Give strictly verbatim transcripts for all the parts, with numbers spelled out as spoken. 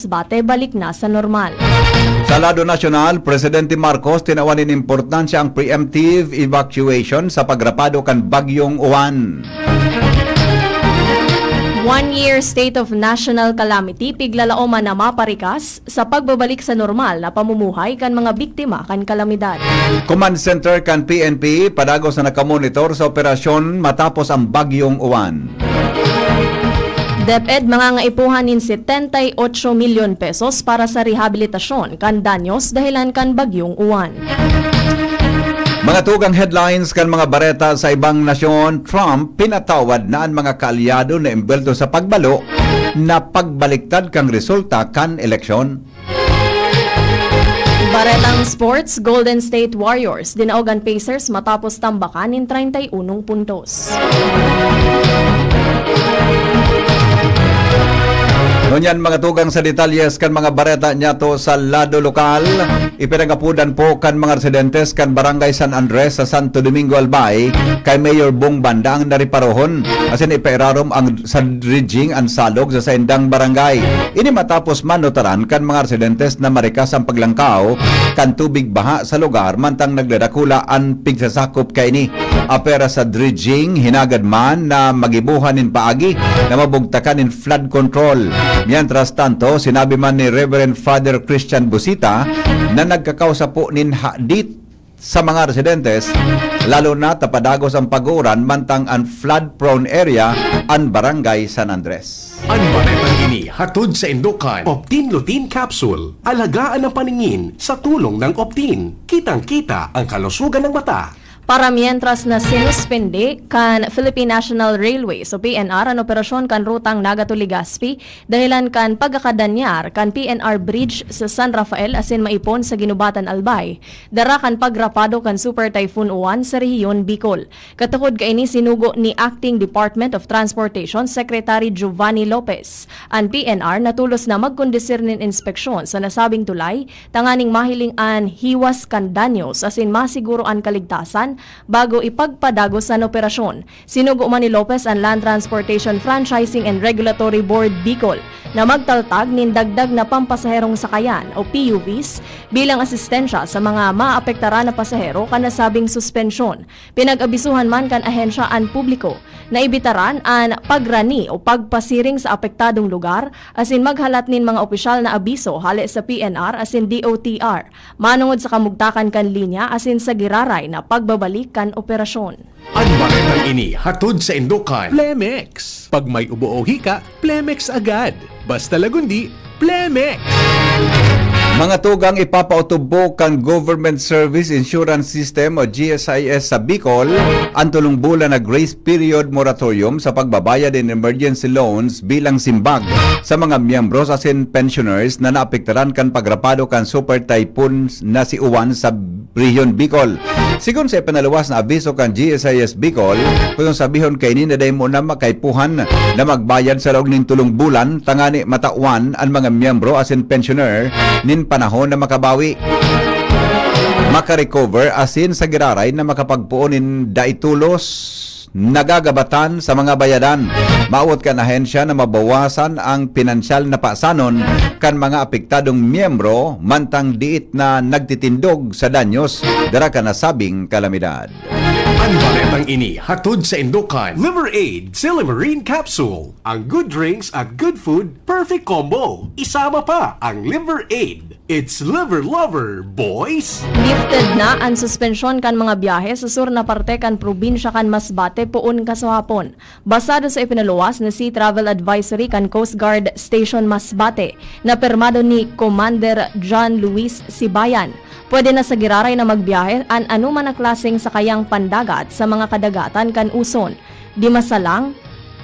Masbate balik na sa normal. Sa lado nasyonal, Presidente Marcos tinawan nin importansya ang preemptive evacuation sa pagrapado kan Bagyong Juan. One-year state of national calamity piglalaoman na maparikas sa pagbabalik sa normal na pamumuhay kan mga biktima kan kalamidad. Command Center kan P N P padagos na nakamonitor sa operasyon matapos ang Bagyong Juan. DepEd mangangaipuhan nin setenta y ocho milyon pesos para sa rehabilitasyon kan danyos dahelan kan Bagyong Juan. Mga tugang headlines kan mga bareta sa ibang nasyon, Trump pinatawad na an mga kaalyado na embwelto sa pagbalo na pagbaliktad kan resulta kan eleksyon. Baretang sports, Golden State Warriors dinaog an Pacers matapos tambakan nin treinta y unong puntos. Ngunyan, mga tugang sa detalles kan mga bareta niyato sa lado lokal, ipinangapodan po kan mga residentes kan Barangay San Andres sa Santo Domingo, Albay, kay Mayor Bong Banda ang nariparohon asin ipairarom ang sa dredging an salog sa saindang barangay. Ini matapos manutaran kan mga residentes na marikas ang paglangkaw kan tubig baha sa lugar mantang nagdadakula an pigsasakop kaini. Apera sa dredging, hinagad man na magibohan nin paagi na mabugtakan nin flood control. Mientras tanto, sinabi man ni Reverend Father Christian Busita na nagkakausap po nin hadit sa mga residentes, lalo na ta padagos ang pag-uuran mantang an flood-prone area an Barangay San Andres. An baretang ini hatod sa Indokan, Optin Lutein Capsule. Alagaan ang paningin sa tulong ng Optin. Kitang-kita ang kalusugan ng mata. Para mientras na sinuspende kan Philippine National Railways o P N R an operasyon kan rutang Naga to Legazpi dahilan kan pagkakadanyar kan P N R bridge sa San Rafael asin Maipon sa Guinobatan, Albay, dara kan pagrapado kan Super Typhoon Uwan sa rehiyon Bicol. Katukod kaini, sinugo ni Acting Department of Transportation Secretary Giovanni Lopez an P N R na tolos na magkondusir nin inspeksyon sa nasabing tulay tanganing mahiling an hiwas kan danyos asin masiguro an kaligtasan bago ipagpadagos an operasyon. Sinugo man ni Lopez an Land Transportation Franchising and Regulatory Board Bicol na magtaltag nin dagdag na pampasaherong sakayan o P U Vs bilang asistensya sa mga maapektaran na pasahero kan nasabing suspensyon. Pinag-abisuhan man kan ahensya an publiko na ibitaran an pagrani o pagpasiring sa apektadong lugar asin maghalat nin mga opisyal na abiso hale sa P N R asin D O T R manongod sa kamugtakan kan linya asin sa giraray na pagbabalik kan operasyon. An baretang ini hatod sa Indokan, Plemex. Pag may ubo o hika, Plemex agad. Basta lagundi, Plemex! Mga tugang, ipapautob po kan Government Service Insurance System o G S I S sa Bicol an tolong bulan na grace period moratorium sa pagbabayad in emergency loans bilang simbag sa mga miyembros asin pensioners na naapektaran kan pagrapado kan Super Typhoon na si Uwan sa Rehiyon Bicol. Sigon sa ipinaluwas na abiso kan G S I S Bicol, kung sabihon kaini na dai mo na makaipuhan na magbayad sa laog nin tolong bulan, tangani matawan an mga miyembro asin pensioner nin panahon na makabawi, makarecover asin sa giraray na makapagpoon nin dai tolos nagagabatan sa mga bayadan. Maawot kan ahensya na mabawasan ang pinansyal na pasanon kan mga apektadong miyembro mantang diit na nagtitindog sa danyos dara kan nasabing kalamidad. An baretang ini hatod sa Indokan, Liver Aid, Silimarin Capsule. Ang good drinks at good food, perfect combo. Isama pa ang Liver Aid. It's Liver Lover, boys! Lifted na an suspensyon kan mga biyahe sa sur na parte kan probinsya kan Masbate poon kasuhapon. Basado sa ipinaluwas na Sea Travel Advisory kan Coast Guard Station Masbate, na pirmado ni Commander John Luis Sibayan, pwede na sa giraray na magbiyahe an anoman na klaseng sakayang pandagat sa mga kadagatan kan Uson, Dimasalang,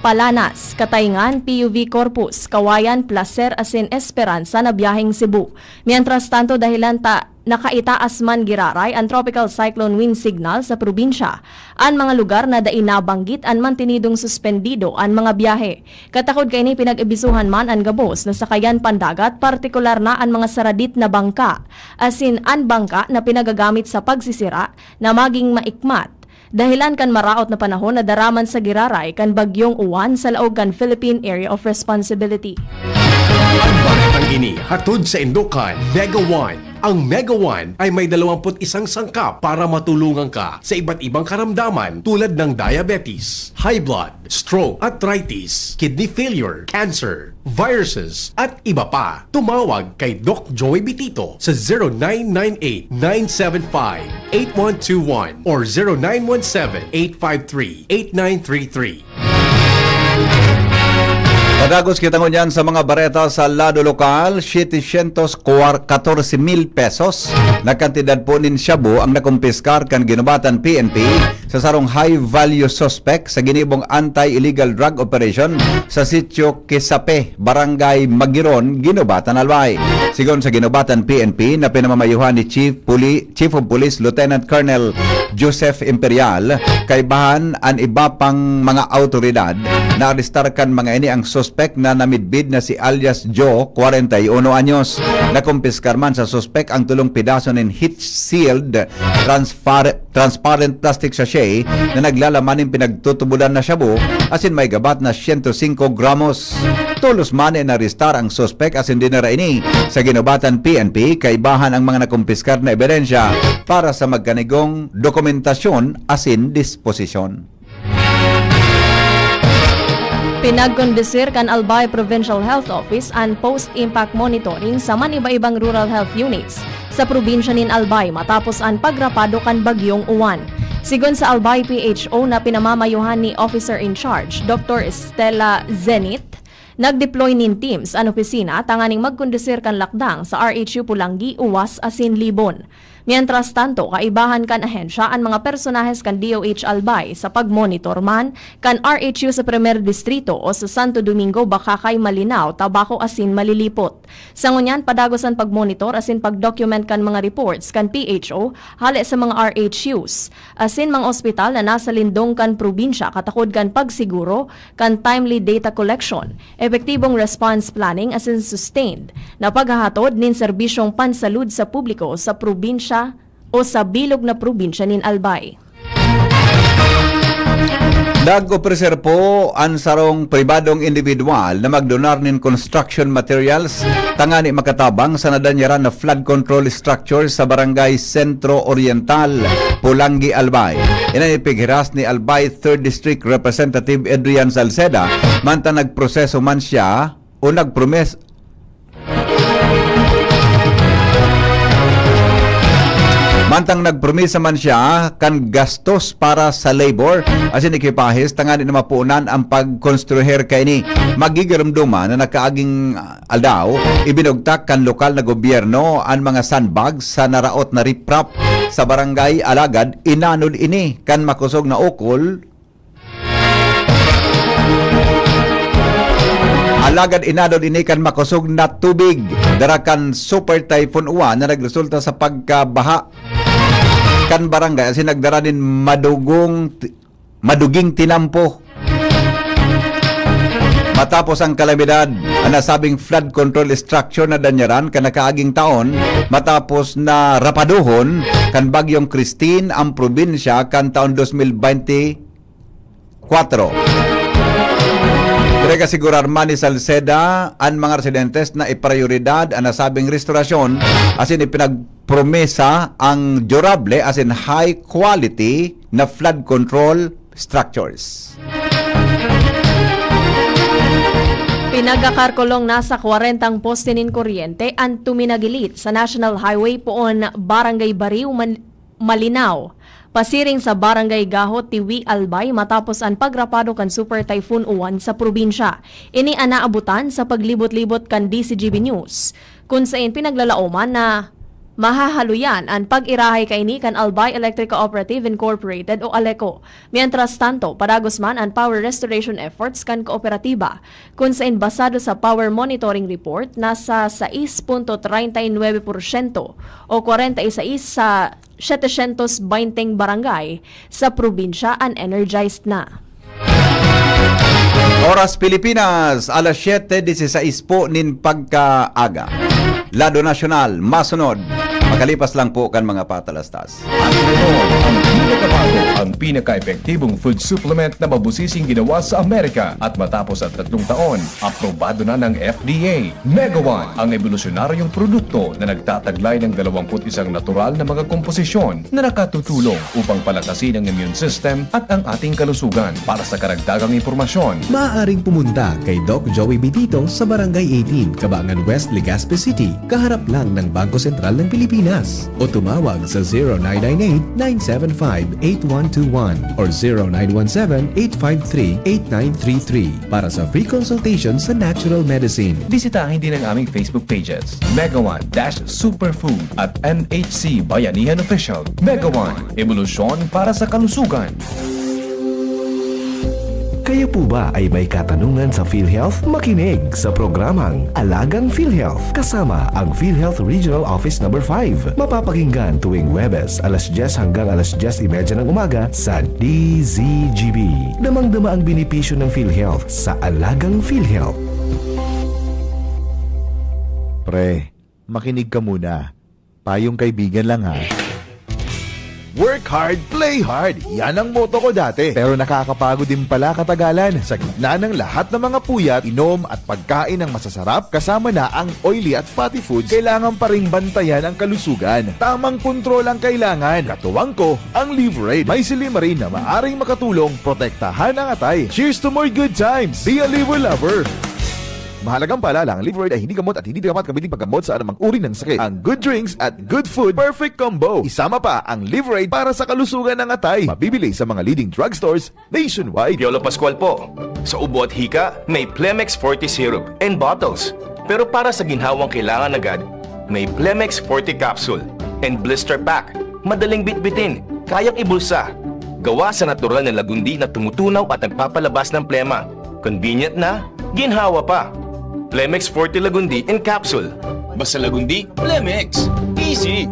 Palanas, Katayngan, P U V Corpus, Kawayan, Placer asin Esperanza na biyaheng Cebu. Mientras tanto, dahilan ta nakaitaas man giraray an Tropical Cyclone Wind Signal sa probinsya, an mga lugar na dai nabanggit an mantinidong suspendido an mga biyahe. Katakod kaini, pinag-abisuhan man an gabos na sakayan pandagat, partikular na an mga saradit na bangka, asin an bangka na pinagagamit sa pagsisira na maging maikmat. Dahilan kan maraot na panahon na daraman sa giraray kan Bagyong Uwan sa laog kan Philippine Area of Responsibility. Ang baretang ini hatod saindo kan Mega One. Ang Mega One ay may dalawampu't isang sangkap para matulungan ka sa iba't ibang karamdaman tulad ng diabetes, high blood, stroke, arthritis, kidney failure, cancer, viruses, at iba pa. Tumawag kay Doc Joey Bitito sa zero nine nine eight, nine seven five, eight one two one or zero nine one seven, eight five three, eight nine three three. Padagos kita ngunyan sa mga bareta sa lado lokal, setecientos katorse mil pesos na kantidad po nin shabu ang nakumpiskar kan Guinobatan P N P sa sarong high-value suspect sa ginibong anti-illegal drug operation sa Sitio Quisape, Barangay Magiron, Guinobatan, Albay. Sigon sa Guinobatan P N P na pinamamayuhan ni Chief Poli-, Chief of Police Lieutenant Colonel Joseph Imperial, kaibahan an iba pang mga awtoridad, naarestar kan mga ini ang suspek na namidbid na si alias Joe, kwarenta y uno anyos. Nakumpiskar man sa suspek ang tolong pedaso nin heat-sealed transpar-, transparent plastic sachet na naglalaman nin pinagtutubodan na shabu asin may gabat na siyento singko gramos. Tolos man inarestar ang suspek asin dinara ini sa Guinobatan P N P, kaibahan ang mga nakumpiskar na ebidensya para sa magkanigong dokumentasyon asin disposisyon. Pinagkondusir kan Albay Provincial Health Office an post-impact monitoring sa man-iba-ibang rural health units sa probinsya nin Albay matapos an pagrapado kan Bagyong Uwan. Sigon sa Albay P H O na pinamamayohan ni Officer in Charge, Doktor Stella Zenit, nag-deploy nin teams an opisina tanganing magkondusir kan lakdang sa R H U Polangui, Uwas asin Libon. Mientras tanto, kaibahan kan ahensya an mga personahes kan D O H Albay sa pagmonitor man kan R H U sa Primer Distrito o sa Santo Domingo, Bacacay, Malinao, Tabaco asin Malilipot. Sa ngunyan, padagos an pagmonitor asin pag-document kan mga reports kan P H O hale sa mga R H Us asin mga ospital na nasa lindong kan probinsya katakod kan pagsiguro kan timely data collection, epektibong response planning asin sustained na paghahatod nin serbisyong pansalud sa publiko sa probinsya o sa bilog na probinsya nin Albay. Nag-opreser po an sarong pribadong individual na magdonar nin construction materials tangani makatabang sa nadanyaran na flood control structure sa Barangay Centro Oriental, Polangui, Albay. Ini an ipighiras ni Albay Third District Representative Adrian Salceda, mantang nagproseso man siya o nagpromes-, mantang nagpromesa man siya kan gastos para sa labor asin ekipahes tangani na mapunan ang pagkonstruher kaini. Magigiromdoman na nakaaging aldaw, ibinugtak kan lokal na gobyerno an mga sandbags sa naraot na riprap sa barangay, alagad inanod ini kan makosog na ukol. Alagad inanod ini kan makosog na tubig dara kan Super Typhoon Uwan na nagresulta sa pagkabaha kan barangay asin nagdara nin madugong ti-, maduging tinampo. Matapos ang kalamidad, ang nasabing flood control structure na danyaran kan nakaaging taon matapos na rapaduhon kan Bagyong Christine ang probinsya kan taon dos mil bente kwatro. Pinag-asigurar man ni Salceda an mga residentes na iprioridad ang nasabing restorasyon asin ipinagpromesa ang durable asin high quality na flood control structures. Pinagkakarkulong nasa kwarentang poste nin kuryente an tuminagilit sa National Highway poon Barangay Bariw, Man-, Malinao, pasiring sa Barangay Gaho, Tiwi, Albay, matapos an pagrapado kan Super Typhoon Uwan sa probinsya. Ini an naabutan sa paglibot-libot kan D Z G B News, kun saen pinaglalaoman na mahahaloyan an pag-irahay kaini kan Albay Electric Cooperative Incorporated o ALECO. Mientras tanto, padagos man an power restoration efforts kan kooperatiba, kun saen basado sa power monitoring report, nasa sais punto treinta y nueve porsyento o kwarenta y sais sa setecientos benteng barangay sa probinsya an energized na. Oras Pilipinas, alas siyete disisais po nin pagkaaga. Lado nasyonal, masunod. Makalipas lang po kan mga patalastas. At sunod, ang Nakabago ang pinaka-epektibong food supplement na mabusising ginawa sa Amerika at matapos ang tatlong taon, aprobado na ng F D A. Mega One, ang ebolusyonaryong produkto na nagtataglay ng dalawampu't isang natural na mga komposisyon na nakatutulong upang palakasin ang immune system at ang ating kalusugan. Para sa karagdagang impormasyon, maaaring pumunta kay Doc Joey Benito sa Barangay eighteen, Cabangan West, Legazpi City, kaharap lang ng Bangko Sentral ng Pilipinas. O tumawag sa zero nine nine eight, nine seven five, eight one two one or zero nine one seven, eight five three, eight nine three three para sa free consultation sa natural medicine. Bisitahin din ang aming Facebook pages, Mega One dash Superfood at M H C Bayanihan Official. Mega One, ebolusyon para sa kalusugan. Kayo po ba ay may katanungan sa PhilHealth? Makinig sa programang Alagang PhilHealth kasama ang PhilHealth Regional Office Number five. Mapapakinggan tuwing Huwebes, alas dyes hanggang alas dyes y media ng umaga sa D Z G B. Damang-dama ang benepisyo ng PhilHealth sa Alagang PhilHealth. Pre, makinig ka muna. Payong kaibigan lang, ha. Work hard, play hard. Yan ang motto ko dati. Pero nakakapagod din pala katagalan. Sa gitna ng lahat ng mga puyat, inom at pagkain ng masasarap, kasama na ang oily at fatty foods, kailangan pa ring bantayan ang kalusugan. Tamang kontrol ang kailangan. Katuwang ko, ang Liveraid. May silymarin na maaring makatulong protektahan ang atay. Cheers to more good times! Be a Liver Lover! Mahalagang paalala, ang Liveraid ay hindi gamot at hindi dapat gamitin paggamot sa anumang uri ng sakit. Ang good drinks at good food, perfect combo. Isama pa ang Liveraid para sa kalusugan ng atay. Mabibili sa mga leading drugstores nationwide. Piolo Pascual po. Sa ubo at hika, may Plemex Forte Syrup and bottles. Pero para sa ginhawang kailangan agad, may Plemex Forte Capsule and Blister Pack. Madaling bitbitin, kayang ibulsa. Gawa sa natural na lagundi na tumutunaw at nagpapalabas ng plema. Convenient na, ginhawa pa. Plemex Forte Lagundi in Capsule. Basta Lagundi, Plemex. Easy!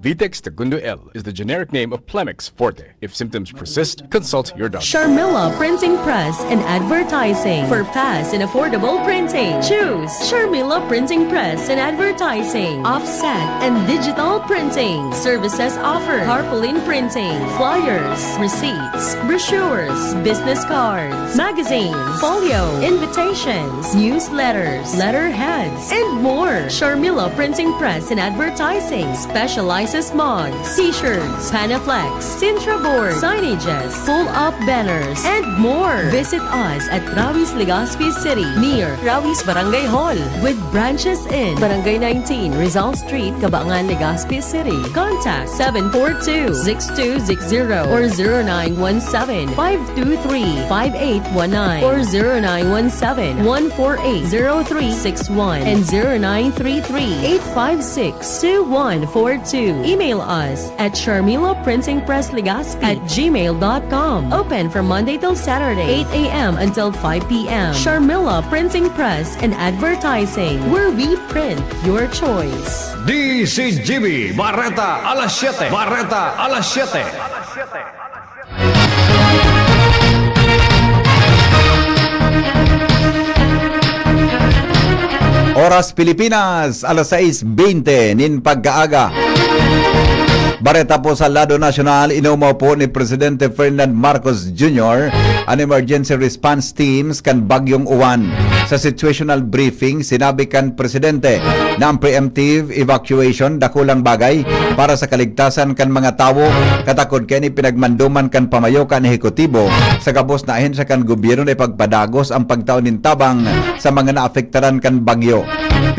Vitex Tagundo L is the generic name of Plemex Forte. If symptoms persist, consult your doctor. Sharmila Printing Press and Advertising. For fast and affordable printing, choose Sharmila Printing Press and Advertising. Offset and digital printing. Services offered: tarpaulin printing, flyers, receipts, brochures, business cards, magazines, folio, invitations, newsletters, letterheads, and more. Sharmila Printing Press and Advertising specializes mugs, t-shirts, Panaflex, Sintra board, signages, pull-up banners, and more. Visit us at Rawis, Legazpi City, near Rawis Barangay Hall, with branches in Barangay nineteen, Rizal Street, Cabangan, Legazpi City. Contact seven four two, six two six zero or zero nine one seven, five two three, five eight one nine or zero nine one seven, one four eight, zero three six one and zero nine three three, eight five six, two one four two. Email us at Sharmila Printing Press Legazpi at gmail dot com. Open from Monday till Saturday, eight a m until five p m. Sharmila Printing Press and Advertising, where we print your choice. D Z G B, Bareta alas siyete. Bareta alas siyete. Oras Pilipinas, alas sais bente nin pagkaaga. Bareta po sa lado nasyonal, inumaw po ni Presidente Ferdinand Marcos Junior an emergency response teams kan Bagyong Uwan. Sa situational briefing, sinabi kan Presidente na ang preemptive evacuation dakulang bagay para sa kaligtasan kan mga tawo, katakod kaini pinagmanduman kan pamayo kan ehekutibo sa gabos na ahensya kan gobyerno na ipagpadagos ang pagtao nin tabang sa mga naapektaran kan bagyo.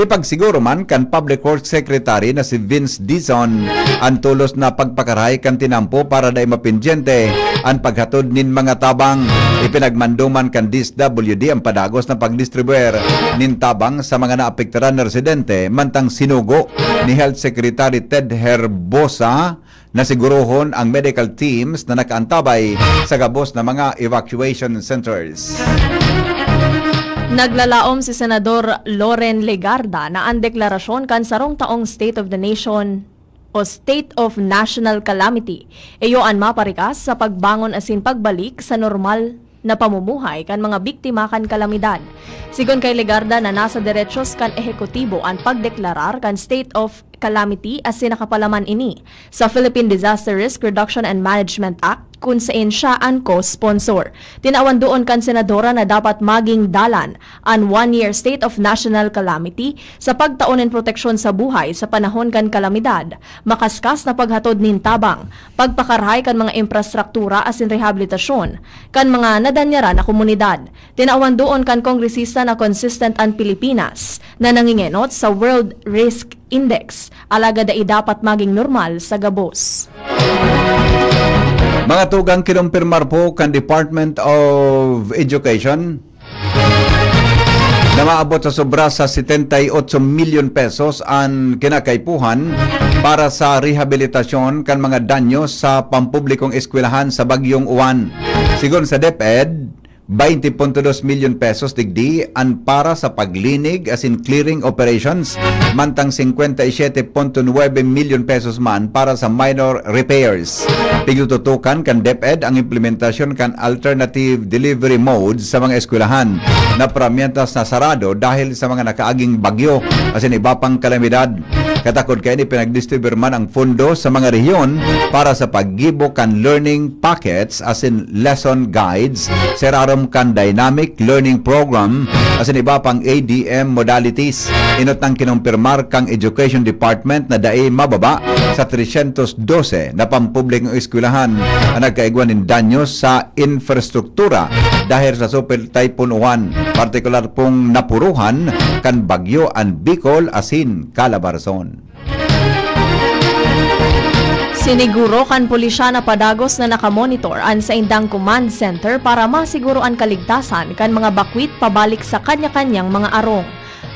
Ipagsiguro man kan Public Works Secretary na si Vince Dizon an tolos na pagpakarahay kan tinampo para dai mapindyente an paghatod nin mga tabang. Ipinagmanduman kan D S W D ang padagos na pagdistribuer nin tabang sa mga naapektaran na residente, mantang sinugo ni Health Secretary Ted Herbosa na sigurohon ang medical teams na nakaantabay sa gabos na mga evacuation centers. Naglalaom si Senador Loren Legarda na an deklarasyon kan sarong taong State of the Nation o State of National Calamity iyo an maparikas sa pagbangon asin pagbalik sa normal na pamumuhay kan mga biktima kan kalamidad. Sigon kay Legarda na nasa derechos kan ehekutibo an pagdeklarar kan state of calamity asin nakapalaman ini sa Philippine Disaster Risk Reduction and Management Act, kun saen siya an co-sponsor. Tinawan doon kan senadora na dapat maging dalan an one-year state of national calamity sa pagtao nin proteksyon sa buhay sa panahon kan kalamidad, makaskas na paghatod nin tabang, pagpakarahay kan mga infrastruktura asin rehabilitasyon kan mga nadanyaran na komunidad. Tinawan doon kan kongresista na consistent an Pilipinas na nangingenot sa World Risk Index, alagad dai dapat maging normal sa gabos. Mga tugang, kinumpirmar po kan Department of Education na maabot sa sobra sa setenta y ocho milyon pesos an kinakaipuhan para sa rehabilitasyon kan mga danyo sa pampublikong eskwelahan sa Bagyong Uwan. Sigon sa DepEd, baynte punto dos milyon pesos digdi an para sa paglinig asin clearing operations, mantang cincuenta y siete punto nuebe milyon pesos man para sa minor repairs. Pigtututukan kan DepEd ang implementasyon kan alternative delivery modes sa mga eskwelahan na paramyentas na sarado dahil sa mga nakaaging bagyo asin iba pang kalamidad. Katakod kaini, pinagdistribuyar man ang pondo sa mga rehiyon para sa paggibo kan learning packets asin lesson guides sa irarom kan dynamic learning program asin iba pang A D M modalities. Enot nang kinumpirmar kan Education Department na dai mababa sa tresyentos dose na pampublikong eskwelahan an nagkaigwa nin danyo sa infrastruktura dahil sa Super Typhoon Uwan, partikular pong napuruhan kan bagyo an Bicol asin Calabarzon. Siniguro kan pulisya na padagos na nakamonitor an saindang command center para masiguro an kaligtasan kan mga bakwit pabalik sa kanya-kanyang mga arong.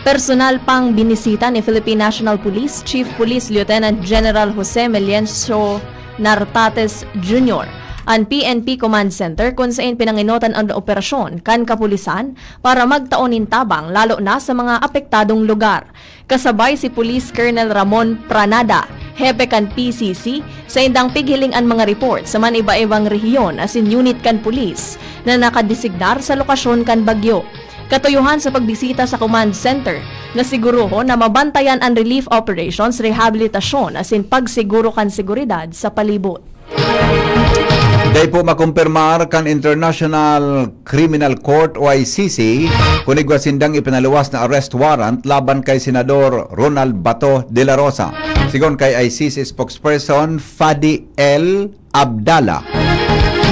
Personal pang binisita ni Philippine National Police Chief Police Lieutenant General Jose Meliencio Nartates Junior an P N P Command Center, kun saen pinangenotan an operasyon kan kapulisan para magtao nin tabang, lalo na sa mga apektadong lugar. Kasabay si Police Colonel Ramon Pranada, hepe kan P C C, saindang pighiling an mga report sa maniba-ibang rehiyon asin unit kan pulis na nakadesignar sa lokasyon kan bagyo. Katuyohan sa pagbisita sa command center na sigurohon na mabantayan an relief operations, rehabilitasyon asin pagsiguro kan seguridad sa palibot. Dai po makumpirmar kan International Criminal Court o I C C kun igwa sindang ipinaluwas na arrest warrant laban kay Senador Ronald Bato de la Rosa. Sigon kay I C C spokesperson Fadi El Abdallah,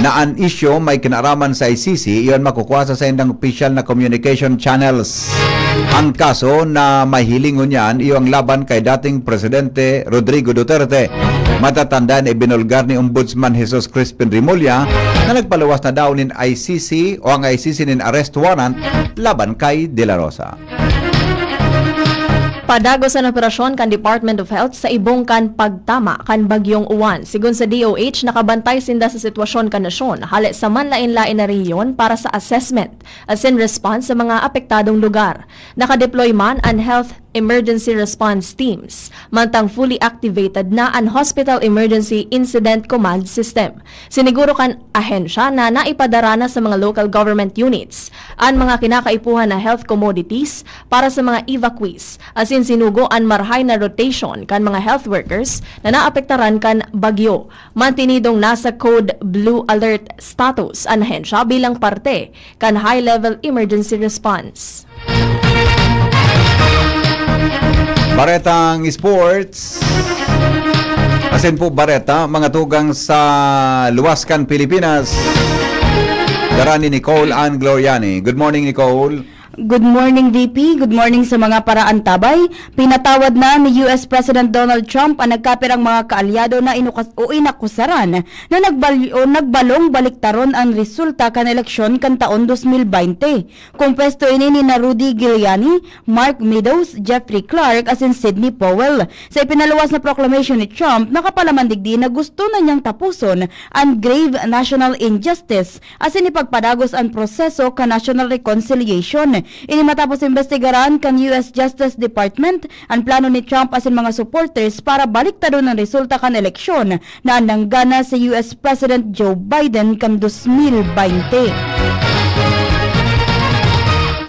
na an isyu may kinaaraman sa I C C, iyon makukua sa saindang opisyal na communication channels. Ang kaso na mahiling ngunyan iyo ang laban kay dating Presidente Rodrigo Duterte. Matatanda na ibinulgar ni Ombudsman Jesus Crispin Remulla na nagpaluwas na daw nin I C C o ang I C C nin arrest warrant laban kay De La Rosa. Padagos an operasyon kan Department of Health sa ibong kan pagtama kan Bagyong Uwan. Sigon sa D O H, nakabantay sinda sa sitwasyon kan nasyon hale sa manlaen-laen na rehiyon para sa assessment asin response sa mga apektadong lugar. Nakadeploy man an Health Emergency Response Teams, mantang fully activated na an Hospital Emergency Incident Command System. Siniguro kan ahensya na naipadara na sa mga local government units an mga kinakaipuhan na health commodities para sa mga evacuees, asin sinugo an marahay na rotation kan mga health workers na naapektaran kan bagyo. Mantinidong nasa Code Blue Alert status an ahensya bilang parte kan high-level emergency response. Baretang sports. Asin po bareta, mga tugang sa luwas kan Pilipinas. Dara ni Nicole Ann Gloriani. Good morning, Nicole. Good morning, V P. Good morning sa mga paraantabay. Pinatawad na ni U S President Donald Trump ang nagkapirang mga kaalyado na inukas-, o inakusaran na nagbal-, o nagbalong baliktaron ang resulta kan eleksyon kan taon dos mil baynte. Kumpwesto ini ni na Rudy Giuliani, Mark Meadows, Jeffrey Clark, asin Sidney Powell. Sa ipinaluwas na proclamation ni Trump, nakapalaman digdi na gusto na niyang tapuson an grave national injustice asin ipagpadagos an proseso kan national reconciliation. Ini matapos imbestigaran kan U S Justice Department an plano ni Trump asin mga supporters para baliktadon an resulta kan eleksyon na nanggana si U S President Joe Biden kan dos mil baynte.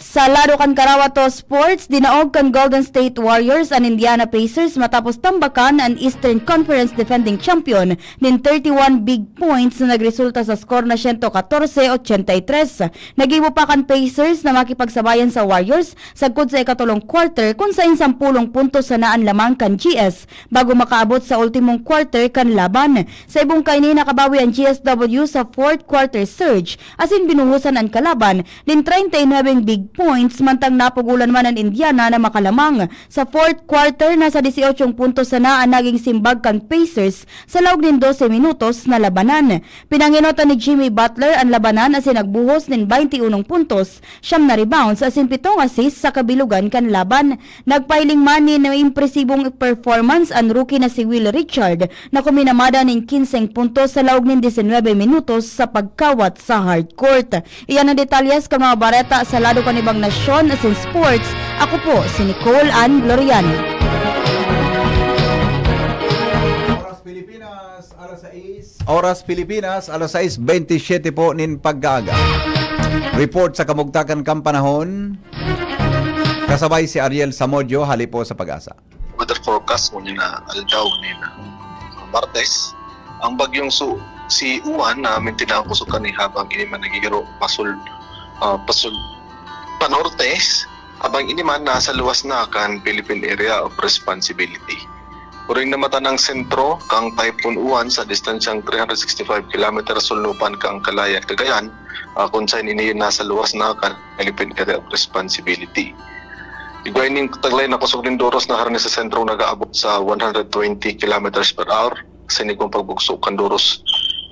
Sa lado kan Karawato Sports, dinaog kan Golden State Warriors an Indiana Pacers matapos tambakan an Eastern Conference defending champion nin thirty-one big points na nagresulta sa score na siyento katorse ochenta y tres. Nagibo pa kan Pacers na makipagsabayan sa Warriors sagkod sa ikatolong quarter, kun saen sampulong puntos sana an lamang kan G S bago makaabot sa ultimong quarter kan laban. Sa ibong kaini, nakabawi an G S W sa fourth quarter surge asin binuhusan an kalaban nin treinta y nuebe big points, mantang napugolan man an Indiana na makalamang. Sa fourth quarter, nasa dieciocho puntos sana an naging simbag kan Pacers sa laog nin dose minutos na labanan. Pinangenotan ni Jimmy Butler an labanan asin nagbuhos nin baynte unong puntos, siyam na rebounds asin pitong assist sa kabilogan kan laban. Nagpahiling man nin impresibong performance an rookie na si Will Richard, na kuminamada nin kinseng puntos sa laog nin diecinuebe minutos sa pagkawat sa hardcourt. Iyan an detalyes kan mga bareta sa lado kan ibang nasyon asin sports. Ako po si Nicole Ann Gloriani. Oras Pilipinas, alas sais. Oras Pilipinas, alas sais bentisiete po nin pag-aaga. Report sa kamugtakan kan panahon, kasabay si Ariel Samodio, hali po sa Pag-asa. Weather forecast ngunyan na aldaw nin Martes. Ang bagyong su si Uwan na mintinang kusog kani habang ini man naghihiro pasul, ah, pasul panorte, habang ini man nasa luwas na kan Philippine Area of Responsibility. Uring namata nang sentro kang Typhoon Uwan sa distansyang three hundred sixty-five kilometers sulnupan kang Calayan, Cagayan, ah, kun saen ini nasa luwas na kan Philippine Area of Responsibility. Igwa ining taglay na kusog nin doros na harani sa sentrong nag-aabot sa one hundred twenty kilometers per hour, sa inigwang pagbugso kan doros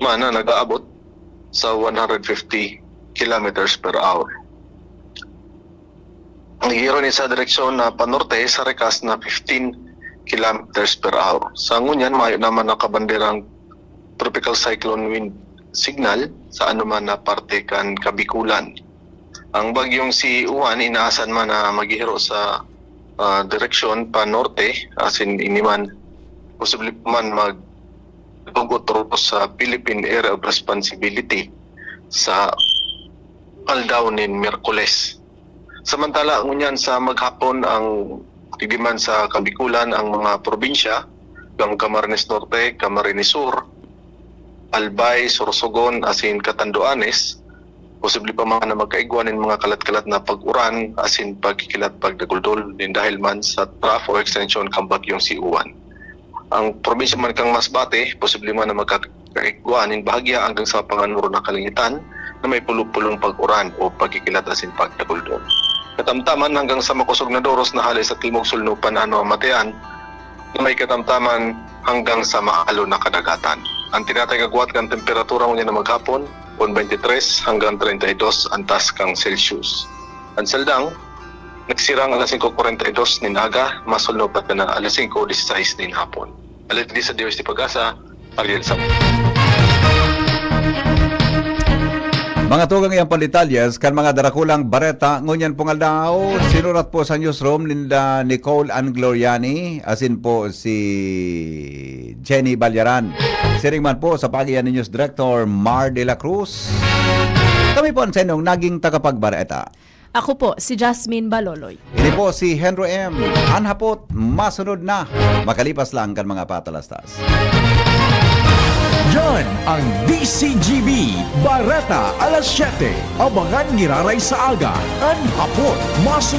man na nag-aabot sa one hundred fifty kilometers per hour. Ang giro ni sa direksyon na panorte sa rikas na fifteen kilometers per hour. Sa ngunyan, mayo naman nakabanderang tropical cyclone wind signal sa anuman na parte kan Kabikulan. Ang bagyong si Uwan inaasan man na maghihiro sa, ah, direksyon pa norte, asin ini man posible pa man mag-, mag-ugot sa Philippine Area of Responsibility sa aldaw nin Miyerkules. Samantala, ngunyan sa maghapon, ang digdi man sa Kabikulan, ang mga probinsya, kang Camarines Norte, Camarines Sur, Albay, Sorsogon, asin Catanduanes, posible pa man na magkaigwa nin mga kalat-kalat na pag-uran asin pagkikilat pagdaguldol nin dahil man sa trough o extension kan bagyong si Uwan. Ang probinsya man kan Masbate, posible man na magkakaigwa nin bahagya hanggang sa panganoro na kalangitan na may pulo-pulong pag-uran o pagkikilat asin pagdaguldol. Katamtaman hanggang sa makosog na doros na hale sa timog sulnupan an namamatean na may katamtaman hanggang sa maalon na kadagatan. Ang tinatay nga agwat kan temperatura ngunyan na maghapon, kun twenty-three hanggang treinta y dos an taas kan Celsius. Ang saldang, nagsirang alas singko kwarenta y dos nin aga, masulnupan na alas singko disisais nin hapon. Alagad sa Dios di Pag-asa, Ariel Sam. Mga tugang, iyan pandetalyes kan mga darakulang bareta ngunyan pong aldaw. Sinurat po sa newsroom ninda Nicole Ann Gloriani, asin po si Jenny Balyaran. Siring man po sa paagi ni News Director Mar de la Cruz. Kami po ang sa inyong naging tagapagbareta. Ako po, si Jasmine Baloloy. Ini po si Henry M. An hapot, masunod na. Makalipas lang kan mga patalastas. Yan ang D C G B, Bareta alas siyete. Abangan giraray sa aga. An hapot, masunod